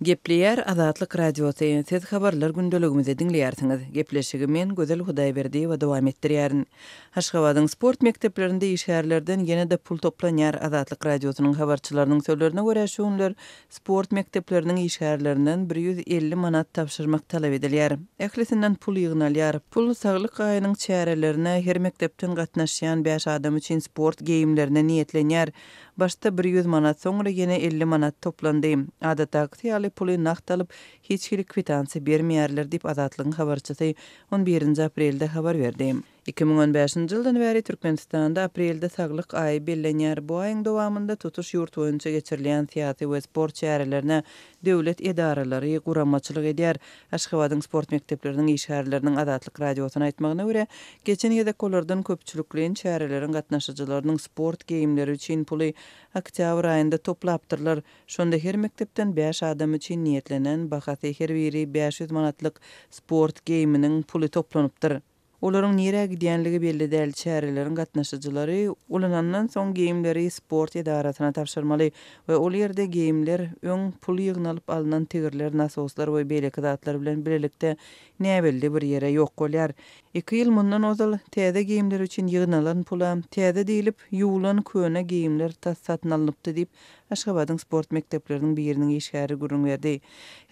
Gepleýär Azatlyk Radiosy, Siz Habarlar gündeligimizi diňleýärsiňiz. Gepleşigi men, Gözel Hudaýberdiýewa dowam etdirýärin. Aşgabadyň sport mekdeplerinde işgärlerden ýene-de pul toplanýar. Azatlyk Radiosynyň habarçylarynyň sözlerine görä, şu günler sport mekdepleriniň işgärlerinden 150 manat tabşyrmak talap edilýär. Ählisinden pul ýygnalýar. Pul Saglyk aýynyň çärelerine her mekdepden gatnaşýan bäş adam üçin sport geýimlerine niýetlenýär. Başda 100 manat, soňra ýene 50 manat toplandy. Adatdakysy ýaly puly nagt alyp, hiç hili kwitansiýa bermeýärler diýip, Azatlygyň habarçysy on birinji aprelde habar berdi. 2015-nji ýyldan bäri Türkmenistanda aprelde Saglyk aýy bellenýär. Bu aýyň dowamynda tutuş ýurt boýunça geçirilýän syýasy we sport çärelerine döwlet edaralary guramaçylyk edýär. Aşgabadyň sport mekdepleriniň işgärleriniň Azatlyk Radiosyna aýtmagyna görä, geçen gezek olardan köpçülikleýin çäreleriň gatnaşyjylarynyň sport geýimleri üçin puly oktýabr aýynda toplapdyrlar. Şonda her mekdepden bäş adam üçin niýetlenen, bahasy her biri 500 manatlyk sport geýiminiň puly toplanypdyr. Olaryň nirä gidýänligi belli däl çäreleriň gatnaşyjylary ulanandan soň geýimleri sport edarasyna tabşyrmaly we ol ýerde geýimler öň pul ýygnalyp alnan tigirler, nasoslar we beýleki zatlar bilen bilelikde näbelli bir ýere ýok bolýar. Iki ýyl mundan ozal täze geýimler üçin ýygnalan pula täze diýlip, ýuwlan köne geýimler tas satyn alnypdy diýip, Aşgabadyň sport mekdepleriniň biriniň işgäri gürrüň berdi.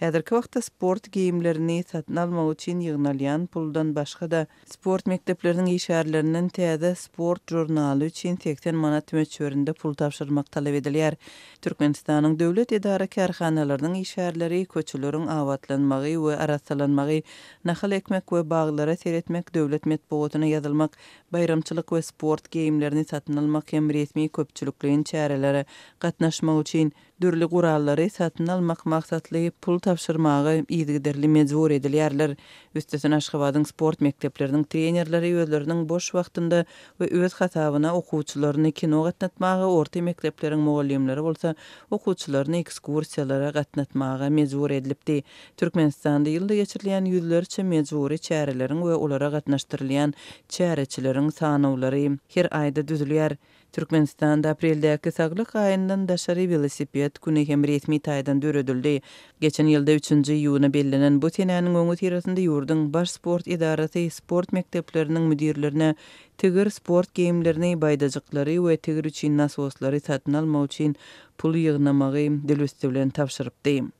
Häzirki wagtda sport geýimlerini satyn almak üçin ýygnalýan puldan başga-da, sport mekdepleriniň işgärlerinden täze sport žurnaly üçin 80 manat möçberinde pul tabşyrmak talap edilýär. Türkmenistanyň döwlet edara-kärhanalarynyň işgärleri köçeleriň abatlanmagy we arassalanmagy, nahal ekmek we baglara seretmek, döwlet metbugatyna ýazylmak, baýramçylyk we sport geýimlerini satyn almak hem resmi köpçülikleýin çärelere gatnaşmak üçin dürli gurallary satyn almak maksatly pul tabşyrmaga yzygiderli mejbur edilýärler. Üstesine Aşgabadyň sport mekdepleriniň trenerleri özleriniň boş wagtynda we öz hasabyna okuwçylaryny kino gatnatmaga, orta mekdepleriň mugallymlary bolsa okuwçylaryny ekskursiýalara gatnatmaga mejbur edilipdi. Türkmenistanda ýylda geçirilýän ýüzlerçe mejbury çäreleriň we olara gatnaşdyrylýan çäreçileriň sanawlary her aýda düzülýär. Türkmenistanda apreldäki Saglyk aýyndan daşary Welosiped güni hem resmi taýdan döredildi. Geçen ýylda üçünji iýuna bellenen bu senäniň öňüsyrasynda ýurduň Baş sport edarasy sport mekdepleriniň müdirlerine tigir sport geýimlerini, baýdajyklary we tigir üçin nasoslary satyn almak üçin pul ýygnamagy dil üsti bilen tabşyrypdy.